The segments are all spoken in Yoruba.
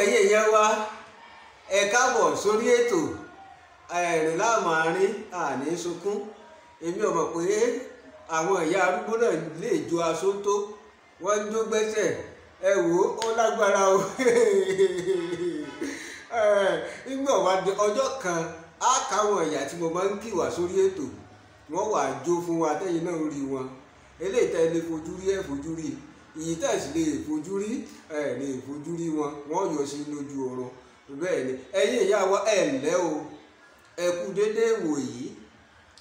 Ẹ̀yin èèyàn wa, ẹ káàbọ̀ sórí ètò ẹ̀rìn láàmú àárín àní sunkún. Èmi ò mọ̀ pé àwọn ìyá arúgbó náà lè jó aṣọ tó wọ́n ń jó gbẹ́sẹ̀. Ẹ wò ó lágbára o. Nígbà wá di ọjọ́ kan á káwọn ìyá tí mo máa ń kì wá sórí ètò, wọ́n wà jó fún wa tẹ́yìn náà rí wọn. Eléyìí tẹ́ lè fojú rí ẹ̀ fojú rí, ìyí tẹ́ sì lè fojú rí ẹ̀ lè fojú rí wọn, wọ́n yọ sí lójú oorun. Bẹ́ẹ̀ ni ẹ̀yin ìyá wa, ẹ̀ ǹlẹ́ o, ẹ kú déédéé wò yìí.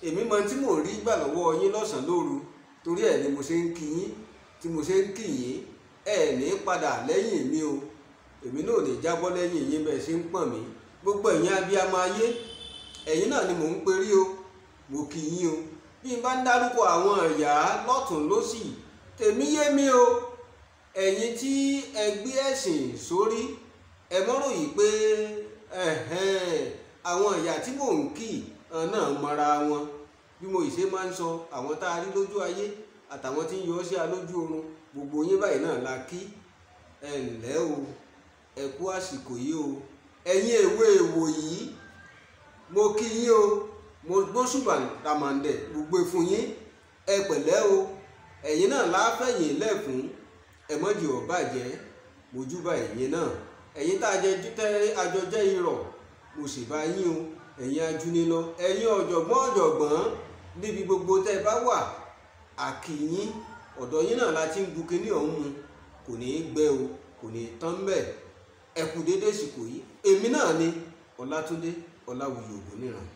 Èmi mọ tí mò ń rí gbà lọ́wọ́ yín lọ́sàn-án lóru, torí ẹ̀ ni mo ṣe ń kí yín tí mo ṣe ń kí yín. Ẹ ní padà lẹ́yìn mi o, èmi náà ò ní jábọ́ lẹ́yìn yín bẹ́ẹ̀ ṣe ń pọ̀n mí. Gbogbo ẹ̀yin abiyamọ ayé, ẹ̀yin náà ni mò ń perí o, mo kí yín o. Bí n bá ń dárúkọ àwọn ìyá lọ́tùn lósì, tèmi yé mi o. Ẹ̀yin tí ẹ gbé ẹ̀sìn sórí, ẹ mọ́rò yìí pé àwọn ìyá tí mò ń kì náà mọra wọn. Bí mo ìṣe máa ń sọ, àwọn tá a rí lójú ayé àtàwọn tí ń yọ sí a lójú oorun, gbogbo yín báyìí náà la kí. Ẹ ǹlẹ́ o, ẹ kú àsìkò yìí o. Ẹ̀yin èwe èwò yìí, mo kí yín o. Mo gbóṣùbà ràmàǹdẹ̀ gbogbo fún yín. Ẹ pẹ̀lẹ́ o, ẹ̀yin náà láfẹ̀yìn lẹ́fún, ẹ mọ́jì ọ̀ bàjẹ́. Mojúbà ẹ̀yin náà, ẹ̀yin tá a jẹ tẹ́ àjọ jẹ́ irọ̀, mo sì bá yín o. Ẹ̀yin ajúnilọ, ẹ̀yin ọ̀jọ̀gbọ́n ọ̀jọ̀gbọ́n níbi gbogbo tẹ́ ẹ bá wà, àkìyín. Ọ̀dọ̀ yín náà la ti ń bu kinní ọ̀hún mu, kò ní í gbẹ o, kò ní í tán bẹ́ẹ̀. Ẹ kú déédéé sìkò yìí. Èmi náà ni Ọlátúndé Ọláwuyì Ògúnníran.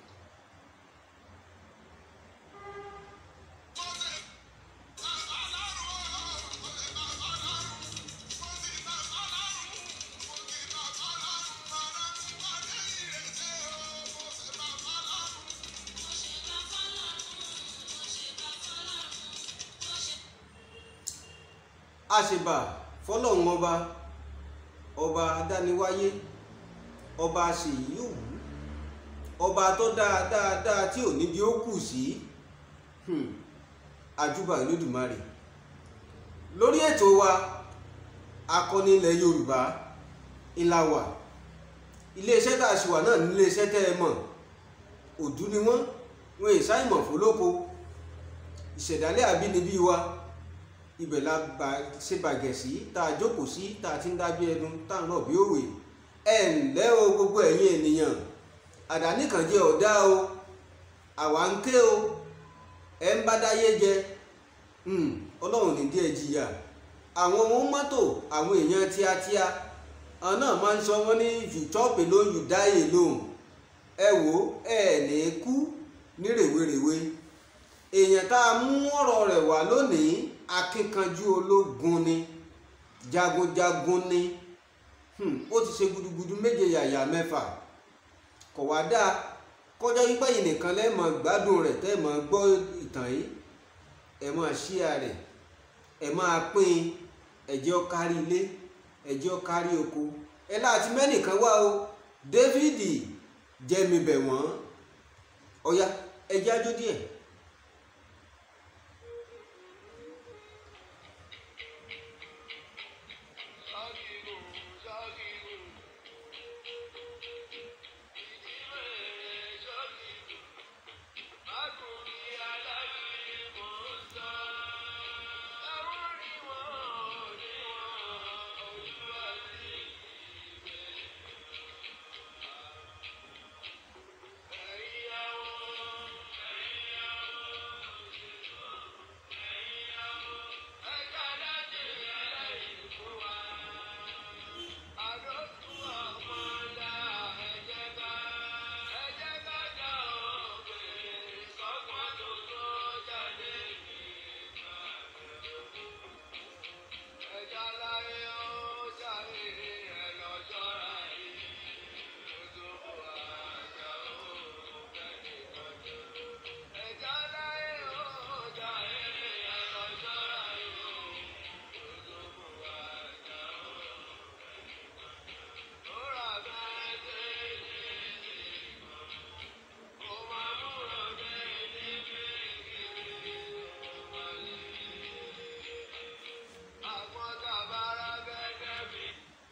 Àṣebà fọlọ́run ọba, ọba adániwáyé, ọba ṣèyí òwú, ọba tó dáa dáadáa tí ò níbi ó kù sí. Àjúbà Olódùmarè. Lórí ètò wa akọni ilẹ̀ Yorùbá ńlá wà. Iléeṣẹ́ tá a ṣì wà náà níléeṣẹ́ tẹ́ ẹ mọ̀, òdú ni wọ́n, wọn èsà ìmọ̀ fólóko. Ìṣẹ̀dálẹ̀ àbínibí wa ibẹ̀ la ṣe bàgẹ̀ sí, tá a jókòó sí, tá a ti ń dábí ẹdun, tá a ń rọ̀ bí òwe. Ẹ ǹlẹ́ o gbogbo ẹ̀yin ènìyàn, àdáni kan jẹ́ ọ̀dá o, àwa ń ké o, ẹ ń bá dáyé jẹ, Ọlọ́run ní díẹ̀ jìyà. Àwọn ohun mọ́tò, àwọn èèyàn tíátíá, àwọn náà máa ń sọ wọ́n ní you chop alone you die alone. Ẹ wò ẹ ní kú ní rèwerèwe. Èèyàn tá a mú ọ̀rọ̀ rẹ̀ wá lónìí, akínkanjú ológun ni, jagunjagun ni. Ó ti ṣe gudugudu méje yàyà mẹ́fà. Kò wá dáa kọjá wípé yìí nìkan lẹ́ mọ̀ gbádùn rẹ̀, tẹ́ mọ̀ gbọ́ ìtàn yìí. Ẹ máa ṣíà rẹ̀, ẹ máa pín, ẹ jẹ́ ó kárí ilé, ẹ jẹ́ ó kárí oko. Ẹ láti mẹ́nìkan wá o, Dáfídì jẹ́mi bẹ̀ wọ́n. Ọ̀yá ẹ jẹ́ àjò díẹ̀.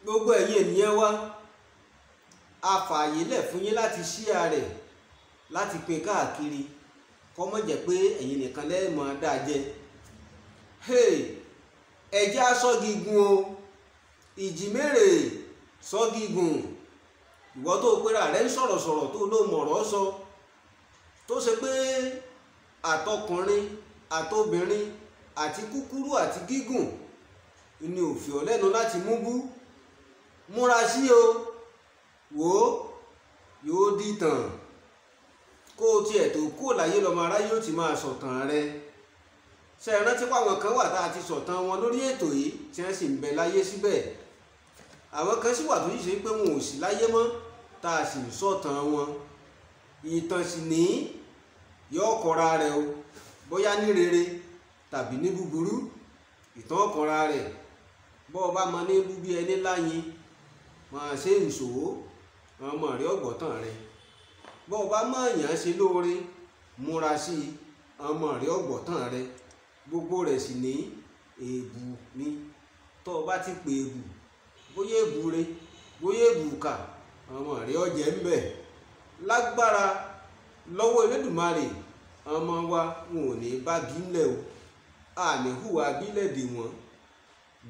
Gbogbo ẹ̀yin ènìyàn wa, a fààyè lẹ̀ fún yín láti ṣíà rẹ̀, láti pín káàkiri, kó má jẹ́ pé ẹ̀yin nìkan lẹ máa dá jẹ. Ẹjẹ́ aṣọ́gigun o, ìjìmèrè sọ́gigun. Ìwọ tó pera rẹ̀ ń sọ̀rọ̀sọ̀rọ̀ tó ló mọ̀rọ̀ sọ, tó ṣe pé àtọkùnrin àtobìnrin àti kúkúrú àti gígùn ni òfin ọ̀lẹ́nu láti mú bú. Múra sí o, wò ó yóò dìtàn. Kó o tiẹ̀ tó kúrò láyé lọ́mọ aráyé ó ti máa sọ̀tàn rẹ. Ṣé ẹ rántí pé àwọn kan wà tá a ti sọ̀tàn wọn lórí ètò yìí tí wọ́n sì ń bẹ láyé síbẹ̀? Àwọn kan sì wà tó sì ṣe pé wọn ò sí láyé mọ́ tá a sì ń sọ̀tàn wọn. Ìtàn sì ní yóò kọra rẹ̀ o, bóyá ní rere tàbí ní búburú, ìtàn kọra rẹ̀. Bọ́ ọ bá mọ ní búbí ẹni láyin, máa ṣe ìṣòwò, ọmọ rẹ ọgbọ̀tàn rẹ. Bọ́ ọ bá mọ̀ èèyàn ṣe lóore, múra sí i, ọmọ rẹ ọgbọ̀tàn rẹ. Gbogbo rẹ̀ sì ní èèbù ni. Tọ́ ọ bá ti pè èèbù, bóyá èèbù re, bóyá èèbù kà, ọmọ rẹ ọjẹ́ ń bẹ̀. Lágbára lọ́wọ́ Elédùmarè, ọmọ wa wọn ò ní bá bí ńlẹ̀ o, a ní hùwà bílẹ̀ dè wọ́n.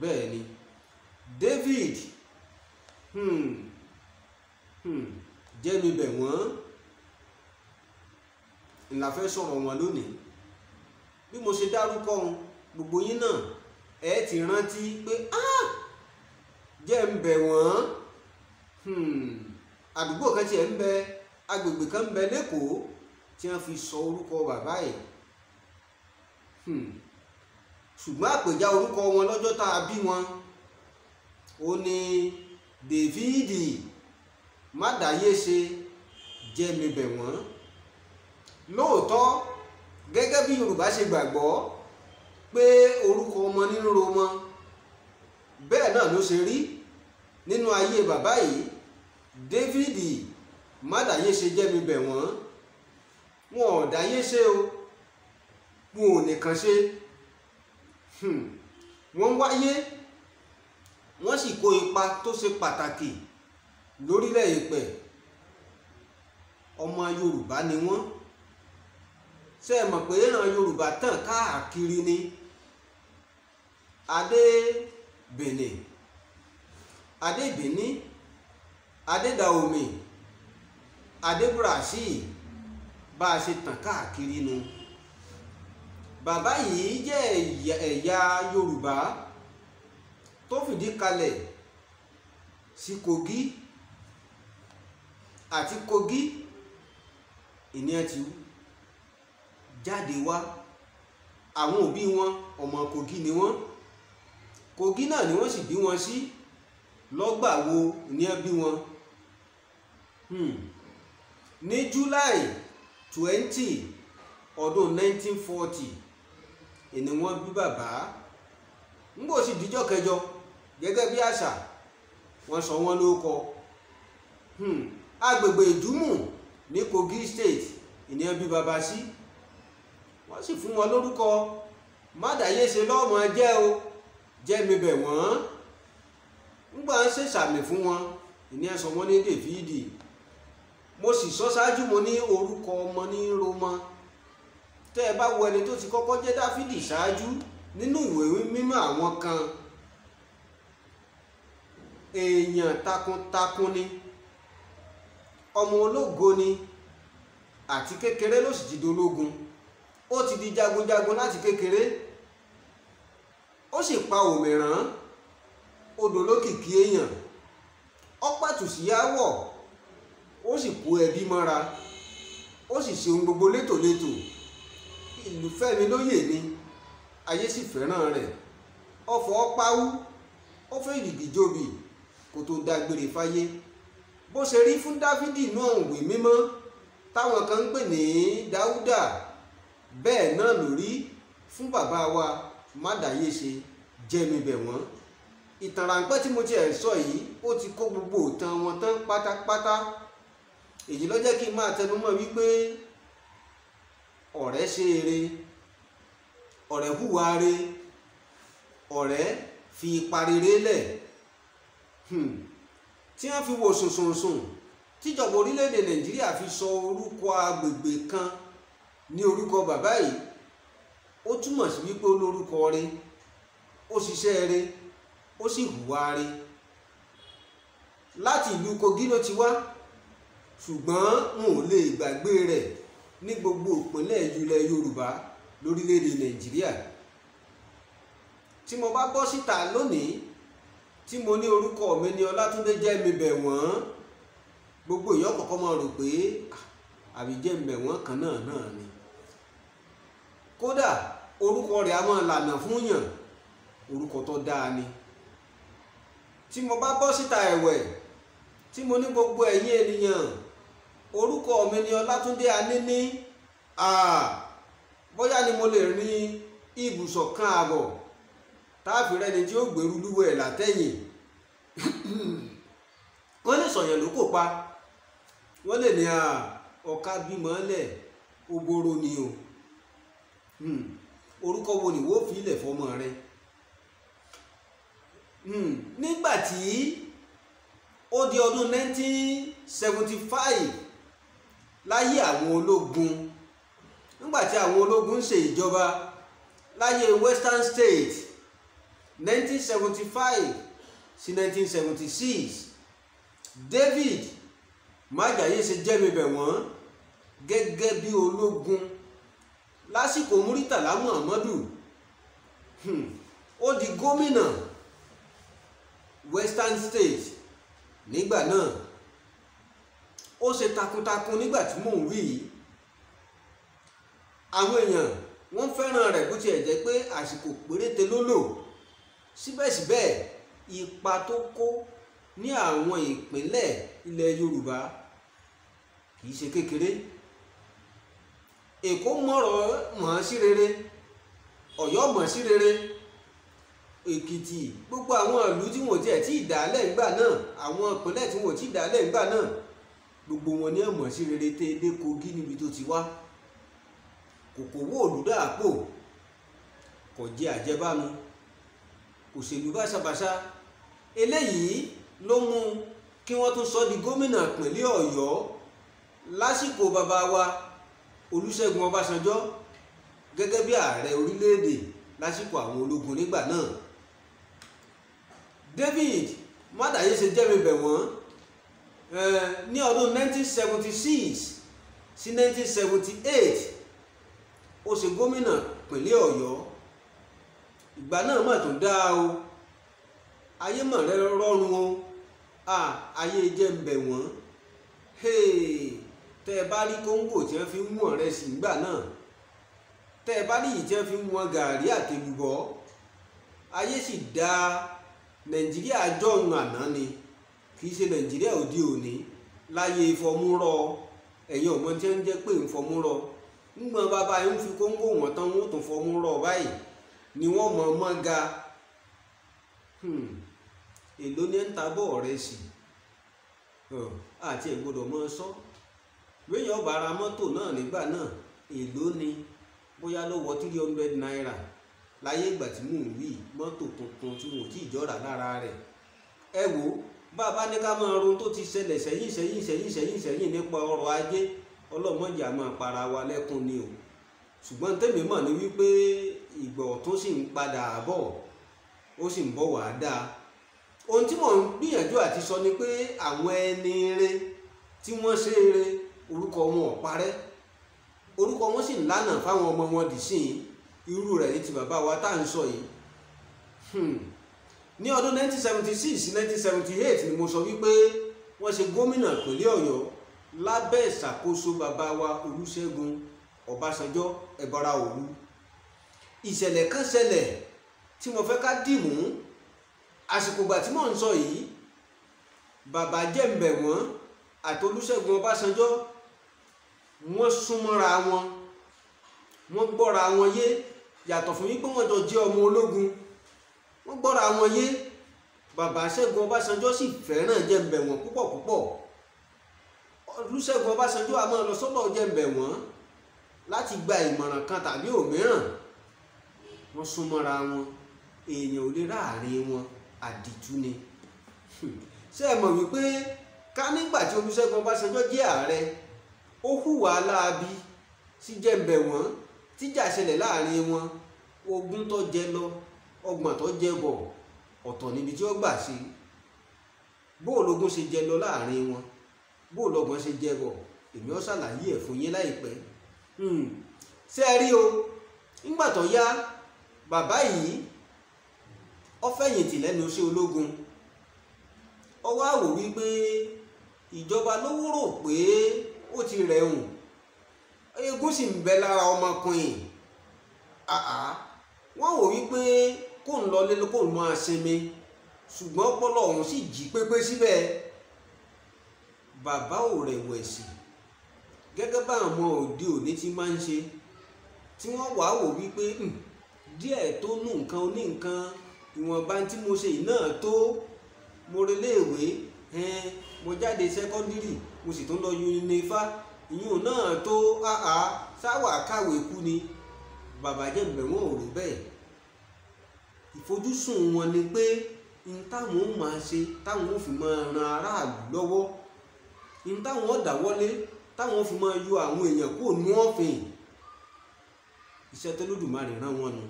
Bẹ́ẹ̀ ni David jẹ́mi bẹ̀ wọ́n ńlá fẹ́ sọ̀rọ̀ wọn lónìí. Bí mo ṣe dárúkọ wọn, gbogbo yín náà ẹ ti rántí pé jẹ́ ń bẹ̀ wọ́n. Àdúgbò kan tiẹ̀ ń bẹ, agbègbè kan ń bẹ lẹ́kọ̀ọ́ tí wọ́n fi sọ orúkọ bàbá yìí. Ṣùgbọ́n àpèjá orúkọ wọn lọ́jọ́ tá a bí wọn, ó ní David Mádáyéṣe jẹ́mi bẹ̀ wọ́n. Lóòótọ́, gẹ́gẹ́ bí Yorùbá ṣe gbàgbọ́ pé orúkọ ọmọ nínú ọmọ, bẹ́ẹ̀ náà ló ṣe rí nínú ayé bàbá yìí. David Mádáyéṣe jẹ́mi bẹ̀ wọ́n. Wọn ò dáyé ṣe o, wọn ò nìkan ṣe. Wọ́n wáyé, wọ́n sì kó ipa tó ṣe pàtàkì lórílẹ̀ èpẹ̀. Ọmọ Yorùbá ni wọ́n. Ṣé ẹ mọ̀ pé ìran Yorùbá tàn káàkiri ni? Adé Benin, Adé Benin, Adé Dahomey, Adé Brazil, bá a ṣe tàn káàkiri nu. Bàbá yìí jẹ́ ẹ̀yà Yorùbá tó fìdí kalẹ̀ sí Kogi, àti Kogi ìníyàn ti jáde wá. Àwọn òbí wọn ọmọ Kogi ni wọ́n. Kogi náà ni wọ́n sì bí wọn sí. Lọ́gbà wo ìníyàn bí wọn? Ní July 20 ọdún 1940 ìní wọ́n bí bàbá. Ńgbò sì díjọ́ kẹjọ gẹ́gẹ́ bí àṣà, wọ́n sọ wọ́n lórúkọ. Agbègbè Ìdúmù ní Kogi State ìní bí bàbá sí. Wọ́n sì fún wọn lórúkọ Mádáyéṣe lọ́mọ jẹ́ o, jẹ́mi bẹ̀ wọ́n. Ńgbà ń ṣèṣàmì fún wọn, ìní ẹ̀ sọ wọ́n ní David. Mo sì sọ ṣáájú, mo ní orúkọ ọmọ ní Roma. Tẹ́ ẹ bá wo ẹni tó ti kọ́kọ́ jẹ́ Dáfídì ṣáájú nínú ìwé mímọ́ àwọn kan, èèyàn takuntakun ni, ọmọ ológo ni, àti kékeré ló sì ti dológun. Ó ti di jagunjagun láti kékeré, ó sì pa òmìrán, odò lókìkí èèyàn, ó pẹ̀tù sí áwọ̀, ó sì kó ẹbí mọ́ra, ó sì ṣe ohun gbogbo létòlétò. Ìlú fẹ́mi lóyè ni, ayé sì fẹ́ràn rẹ̀. Ọ̀fọ̀ pawú, ó fẹ́ ìrìgì jòbì kó tó dágbére fáyé. Bó ṣe rí fún Dáfídì náà ìwé mímọ́ táwọn kan ń pè ní Dáúdà, bẹ́ẹ̀ náà ló rí fún bàbá wa Mádáyéṣe jẹ́mi bẹ̀ wọ́n. Ìtàn ráńpẹ́ tí mo ti ẹ̀ sọ yìí, ó ti kó gbogbo ìtàn wọn tán pátápátá. Èyí ló jẹ́ kí n máa tẹnumọ́ wípé ọ̀rẹ́ ṣe eré, ọ̀rẹ́ hùwà re, ọ̀rẹ́ fi ipa rere lẹ̀. Tí wọ́n fi wò sùnsùnsùn tíjọba orílẹ̀-èdè Nàìjíríà fi sọ orúkọ agbègbè kan ní orúkọ bàbá yìí, ó túmọ̀ sí wípé ó lórúkọ rẹ̀, ó ṣiṣẹ́ rẹ̀, ó sì hùwà rẹ̀. Láti ìlú Kogi ló ti wá, ṣùgbọ́n n ò lè gbàgbé rẹ̀ ní gbogbo ìpínlẹ̀ ilẹ̀ Yorùbá lórílẹ̀-èdè Nàìjíríà. Tí mo bá bọ́ síta lónìí tí mo ní orúkọ mi ní Ọlátúndé Jẹ́mibẹ̀wọ̀n, gbogbo èèyàn kọ̀ọ̀kan máa rò pé àbí Jẹ́mibẹ̀wọ̀n kan náà ni. Kódà orúkọ rẹ̀ a máa lànà fún yàn, orúkọ tó dáa ni. Tí mo bá bọ́ síta ẹ̀wẹ̀ tí mo ní gbogbo ẹ̀yin ènìyàn orúkọ mi ní Ọlátúndé Aníní, bóyá ni mo lè rin ibùsọ̀ kan àbọ̀ táàfin rẹni tí ó gbèrú lúwẹ̀ látẹ̀yìn. Wọ́n lè sọ̀yàn ló kò pa, wọ́n lè ní ọ̀ka bímọ lẹ̀ oboro ni o. Orúkọ wo ni wọ́n fi ilẹ̀ fọmọ rẹ? Nígbà tí ó di ọdún 1975 láyé àwọn ológun, nígbà tí àwọn ológun ń ṣe ìjọba láyé Western State 1975 sí 1976, David Májàyéṣe Jẹ́mibẹ̀wọ̀n gẹ́gẹ́ bí ológun lásìkò Múrítàlá Muhammadu, ó di gómìnà Western State nígbà náà. Ó ṣe takuntakun nígbà tí mò ń wí yìí. Àwọn èèyàn wọ́n fẹ́ràn rẹ̀ bó tiẹ̀ jẹ́ pé àsìkò péréte ló lò. Síbẹ̀síbẹ̀ ipa tó kó ní àwọn ìpínlẹ̀ ilẹ̀ Yorùbá kìí ṣe kékeré. Èkó mọ̀rọ̀ mọ̀ sí rere, Ọ̀yọ́ mọ̀ sí rere, Èkìtì, gbogbo àwọn ìlú tí wọ́n tiẹ̀ tí ì dálẹ̀ ńgbà náà, àwọn ìpínlẹ̀ tí wọ́n ti dálẹ̀ ńgbà náà, gbogbo wọn ní mọ̀ sí rere tẹ́ dé Kogi níbi tó ti wá. Kòkòwò olùdàpò kò jẹ àjẹbánu, kò ṣèlú báṣabàṣa. Eléyìí ló mú kí wọ́n tún sọ di gómìnà ìpínlẹ̀ Ọ̀yọ́ lásìkò bàbá wa Olúṣẹ́gun Ọbásanjọ́ gẹ́gẹ́ bí ààrẹ orílẹ̀-èdè lásìkò àwọn ológun nígbà náà. David Májàyéṣe Jẹ́mibẹ̀wọ̀n ní ọdún 1976 sí 1978 ó ṣe gómìnà ìpínlẹ̀ Ọ̀yọ́. Ìgbà náà mà tún dáa o, ayé mọ̀ rẹ rọrùn o, ayé Jẹ́mibẹ̀wọ̀n. Tẹ́ ẹ bá rí kóńgò tí wọ́n fi ń wọ̀n rẹ sí ìgbà náà, tẹ́ ẹ bá rí yìí tí wọ́n fi ń wọ̀n gàrí àtẹlùbọ́, ayé sì dáa. Nàìjíríà jọ̀hún àná ni, kì í ṣe Nàìjíríà òde òní láyé ìfọmúrọ. Ẹ̀yin ọmọ tí wọ́n ń jẹ́ pé ìfọmúrọ ńgbọ́n bàbá yìí ń fi kóńgò wọ̀n tán, wọ́n tún fọmúrọ báyìí ni wọ́n mọ̀ mọ́ ga. Èló ní ń ta bọ́ rẹ sí àti ẹ̀ gbọ́dọ̀ mọ́ sọ. Wéyàn ọba ra mọ́tò náà nígbà náà, èló ni? Bóyá ló wọ 300 naira láyé ìgbà tí mò ń wí, mọ́tò tuntun tí wọn ò tí ì jọ́ra lára rẹ̀. Ẹ wò ó, bàbá ní ká máa ronú tó ti ṣẹlẹ̀ sẹ́yìn sẹ́yìn sẹ́yìn sẹ́yìn sẹ́yìn nípa ọrọ̀ ajé, ọlọ́mọdé a máa para wa lẹ́kún ni o. Ṣùgbọ́n tèmi mọ̀ ní wípé ìgbà ọ̀tún sì ń padà bọ̀, ó sì ń bọ̀ wá dáa. Ohun tí mò ń gbìyànjú àti sọ ni pé àwọn ẹni rere tí wọ́n ṣe eré, orúkọ wọn ò parẹ́, orúkọ wọn sì ń lànà fáwọn ọmọ wọn dì sí irú rẹ̀ ní ti bàbá wa tá à ń sọ yìí. Ní ọdún 1976 sí 1978 ni mo sọ wípé wọ́n ṣe gómìnà ìpínlẹ̀ Ọ̀yọ́ lábẹ́ ìṣàkóso bàbá wa Olúṣẹ́gun Ọbásanjọ́ Ẹ̀bọra Òwu. Ìṣẹ̀lẹ̀ kan ṣẹlẹ̀ tí mo fẹ́ ká dìmú. Àsìkò ìgbà tí mò ń sọ yìí, bàbá Jẹ́mibẹ̀wọ̀n àti Olúṣẹ́gun Ọbásanjọ́ wọ́n súnmọ́ra wọn, wọ́n gbọ́ra wọn yé, yàtọ̀ fún wípé wọ́n jọ jẹ́ ọmọ ológun, wọ́n gbọ́ra wọn yé. Bàbá Ṣẹ́gun Ọbásanjọ́ sì fẹ́ràn Jẹ́mibẹ̀wọ̀n púpọ̀ púpọ̀. Olúṣẹ́gun Ọbásanjọ́ a máa lọ sọ́dọ̀ Jẹ́mibẹ̀wọ̀n láti gba ìmọ̀ràn kan tàbí òmíràn. Wọ́n súnmọ́ra wọn, èèyàn ò lè ráàrin wọn, àdìtú ni. Ṣé ẹ mọ̀ wípé ká nígbà tí Olúṣẹ́gun Ọbásanjọ́ jẹ́ ààrẹ, ó hùwà láabi sí Jẹ́ǹbẹ̀wọ̀n, tíjà ṣẹlẹ̀ láàrin wọn, ogún tó jẹ lọ, ọgbọ̀n tó jẹ bọ̀, ọ̀tọ̀ níbi tí ó gbà sí. Bó ológun ṣe jẹ lọ láàrin wọn, bó olọ́gbọ̀n ṣe jẹ bọ̀, èmi ó ṣàlàyé ẹ̀ fún yín láìpẹ́. Ṣé ẹ rí o, nígbà tó yá bàbá yìí ó fẹ̀yìntì lẹ́nu iṣẹ́ ológun. Ó wá wò wípé ìjọba ló rò pé ó ti rẹ̀hùn, eégún sì ń bẹ lára ọmọkùnrin. Wọ́n wò wípé kó ń lọ lé kó ń máa sinmi, ṣùgbọ́n ọpọlọ ọ̀hún sì jí pépé síbẹ̀. Bàbá ò rẹ̀wẹ̀sì gẹ́gẹ́ bá àwọn òde òní ti máa ń ṣe, tí wọ́n wàá wò wípé díẹ̀ tó nù nǹkan oní nǹkan, ìwọ̀nba tí mo ṣe yìí náà tó. Mo relé ìwé, mo jáde sẹ́kọ́ndírì, mo sì tún lọ yunifá, ìyún náà tó. Sáwà kàwé kú ni. Bàbá Jẹ́ǹbẹ̀wọ̀n ò rò bẹ́ẹ̀. Ìfojúsùn wọn ni pé n táwọn ó máa ṣe táwọn ó fi máa ran aráàlú lọ́wọ́, n táwọn ó dáwọ́lé táwọn ó fi máa yọ àwọn èèyàn kúrò ní ọ̀fìn. Iṣẹ́ tó Olódùmarè rán wọn nu.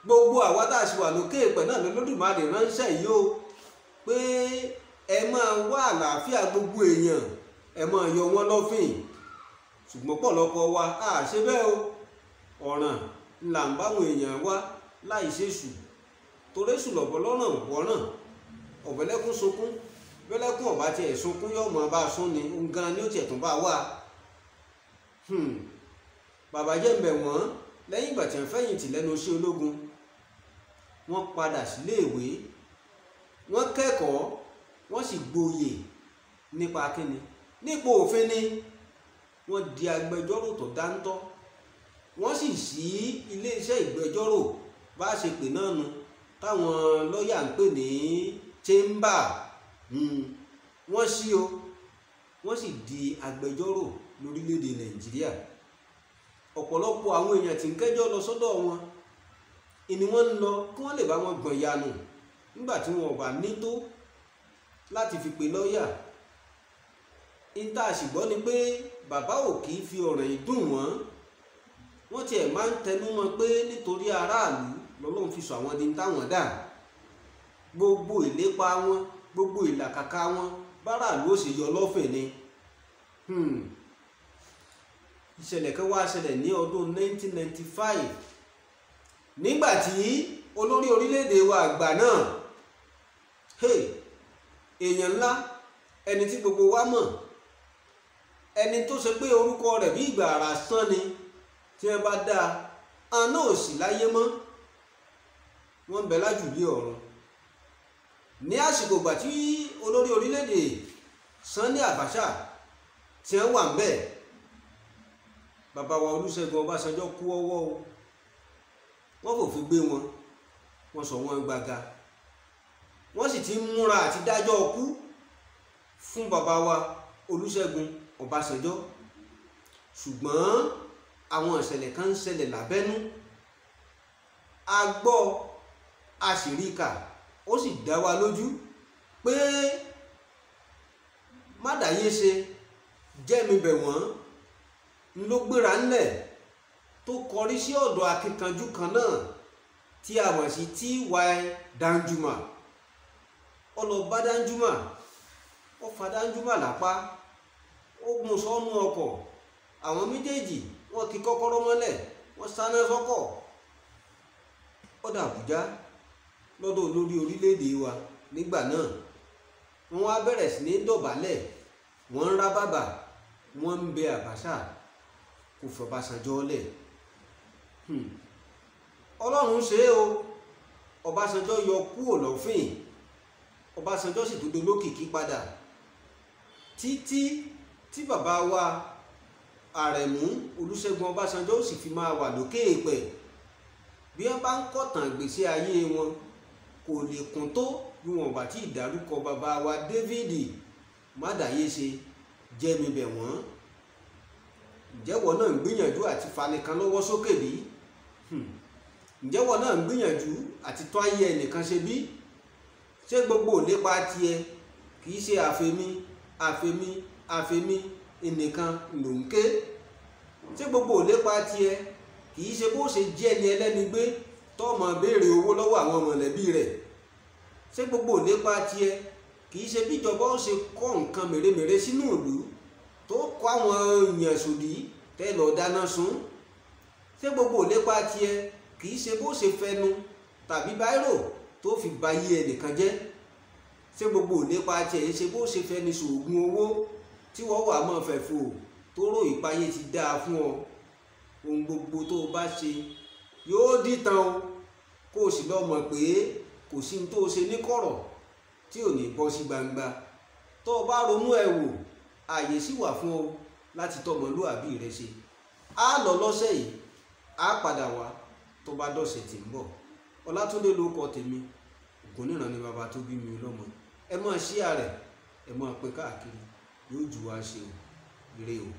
Gbogbo àwa tá a sì wà lókè èèpẹ̀ náà lOlódùmarè ránṣẹ́ yìí o, pé ẹ máa wá àlàáfíà gbogbo èèyàn, ẹ máa yọ wọn lọ́fìn. Ṣùgbọ́n pọ̀lọpọ̀ wa a ṣe bẹ́ẹ̀ o. Ọ̀ràn là ń báwọn èèyàn wá láì ṣèṣù, torí èṣù lọ̀bọ̀ lọ́ràn wọ́ràn. Ọ̀bẹ̀lẹ́kún sunkún, bẹ́lẹ́kún ọ̀bá tiẹ̀ sunkún yóò mọ̀ bá a sún ni, òun gan ni ó tiẹ̀ tún bá a wà. Bàbá Jẹ́ǹbẹ̀wọ̀n lẹ́yìn ìgbà tí wọ́n fẹ̀yìntì lẹ́nu iṣẹ́ ológun, wọ́n padà síléèwé, wọ́n kẹ́kọ̀ọ́, wọ́n sì gboyè nípa kíni, nípa òfin ni. Wọ́n di agbẹjọ́rò tó dáńtọ́, wọ́n sì ṣí iléeṣẹ́ ìgbẹjọ́rò bá a ṣe pè náà nu, táwọn lọ́ọ̀yà ń pè ní chamber. Wọ́n ṣí o, wọ́n sì di agbẹjọ́rò lórílẹ̀‐èdè Nàìjíríà. Ọ̀pọ̀lọpọ̀ àwọn èèyàn tí ń kẹ́jọ́ lọ sọ́dọ̀ wọn ìní wọ́n ń lọ kí wọ́n lè bá wọn gbọ̀n yanu nígbà tí wọn ò bá ní tó láti fi pè lọ́ọ̀yà. Níta àṣìgbọ́ ni pé bàbá ò kì í fi ọ̀ràn yìí dùn wọ́n. Wọ́n tiẹ̀ máa ń tẹnu mọ́ pé nítorí aráàlú lọ́lọ́run fi sọ àwọn di táwọn dà. Gbogbo ìlépa wọn, gbogbo ìlàkàkà wọn, báráàlú ó sì yọ lọ́fìn ni. Ìṣẹ̀lẹ̀ kan wá ṣẹlẹ̀ ní ọdún 1995 nígbà tí olórí orílẹ̀-èdè wa àgbà náà, èèyàn ńlá, ẹni tí gbogbo wa mọ̀, ẹni tó ṣe pé orúkọ rẹ̀ bí ìgbà àrà sán ni, tí wọ́n bá dáa àná ò sì láyé mọ́, wọ́n ń bẹ lájùlé ọ̀run. Ní àsìkò ìgbà tí olórí orílẹ̀-èdè Sanni Abacha tí wọ́n wà ń bẹ̀, bàbá wa Olúṣẹ́gun Ọbásanjọ́ kú ọwọ́ o. Wọ́n fòfin gbé wọn, wọ́n sọ wọ́n gbàgà, wọ́n sì ti ń múra àti dájọ́ ọkú fún bàbá wa Olúṣẹ́gun Ọbásanjọ́. Ṣùgbọ́n àwọn ìṣẹ̀lẹ̀ kan ń ṣẹlẹ̀ lábẹ́nú, a gbọ́, a sì rí kà, ó sì dá wa lójú pé mádàyé ṣe Jẹ́mibẹ̀wọ̀n ló gbéra ńlẹ̀ tó kọrí sí ọ̀dọ̀ akíkanjú kan náà tí a mọ̀ sí T.Y. Danjuma. Ó lọ bá Danjuma, ó fa Danjuma lápá, ó mú sọ́nù ọkọ̀. Àwọn méjèèjì wọ́n ki kọ́kọ́rọ́ mọ́lẹ̀, wọ́n sáná sọ́kọ̀. Ó dà Àbújá lọ́dọ̀ olórí orílẹ̀-èdè wa nígbà náà. Wọ́n wá bẹ̀rẹ̀ sí ní dọ̀bálẹ̀, wọ́n ń rá bàbà, wọ́n ń bẹ Abacha kò fọbásanjọ́ lẹ̀. Ọlọ́run ṣe é o, Ọbásanjọ́ yọ kúrò lọ́fìn, Ọbásanjọ́ sì tún dolókìkí padà títí tí bàbá wa Àrẹ̀mú Olúṣẹ́gun Ọbásanjọ́ sì fi máa wà lókè èèpẹ̀. Bí wọ́n bá ń kọ̀tàn gbèsè ayé wọn kò lè kún tó bí wọn bá tí ì dárúkọ bàbá wa David Mádàyéṣe Jẹ́mibẹ̀wọ̀n. Ǹjẹ́wọ̀ náà ń gbìyànjú àti fanikan lọ́wọ́ sókè bí? Ǹjẹ́wọ̀ náà ń gbìyànjú àti tó ayé ẹnìkan ṣe bí? Ṣé gbogbo ìlépa tiẹ̀ kì í ṣe àfẹ̀mí àfẹ̀mí àfẹ̀mí ẹnìkan ló ń ké? Ṣé gbogbo ìlépa tiẹ̀ kì í ṣe bó ṣe jẹ́ ẹni ẹlẹ́ni gbé tó máa béèrè owó lọ́wọ́ àwọn mọ̀lẹ́bí rẹ̀? Ṣé gbogbo ìlépa tiẹ̀ kì í ṣe bíjọba ó ṣe kọ́ nǹkan mèremère sínú ìlú tó kọ́ àwọn èèyàn sòdí tẹ́ lọ dáná sun? Ṣé gbogbo ìlépa tiẹ̀ kì í ṣe bó ṣe fẹnu tàbí báírò tó fi ba yé ẹnìkan jẹ́? Ṣé gbogbo ìlépa tiẹ̀ ṣe bó ṣe fẹni ṣoògùn owó tí wọ́n wà mọ́ fẹ̀fò tó rò ìpayé ti dáa fún ọ? Ohun gbogbo tó o bá ṣe yóò dìtàn o, kó o sì lọ mọ̀ pé kò sí ní tó o ṣe ní kọ̀rọ̀ tí ò ní bọ́ sí gbangba. Tó o bá ronú ẹ̀ wò, ààyè sì wà fún ọ láti tọmọlúàbí rẹ ṣe. Á lọ lọ́sẹ̀ yìí, á padà wá tó bá dọ̀sẹ̀ tí ń bọ̀. Ọlátúndé ló kọ tèmi, Ògúnníran ni bàbá tó bí mi lọ́mọ. Ẹ máa ṣíà rẹ̀, ẹ máa pín káàkiri, yóò jù wá ṣe o. Ire o.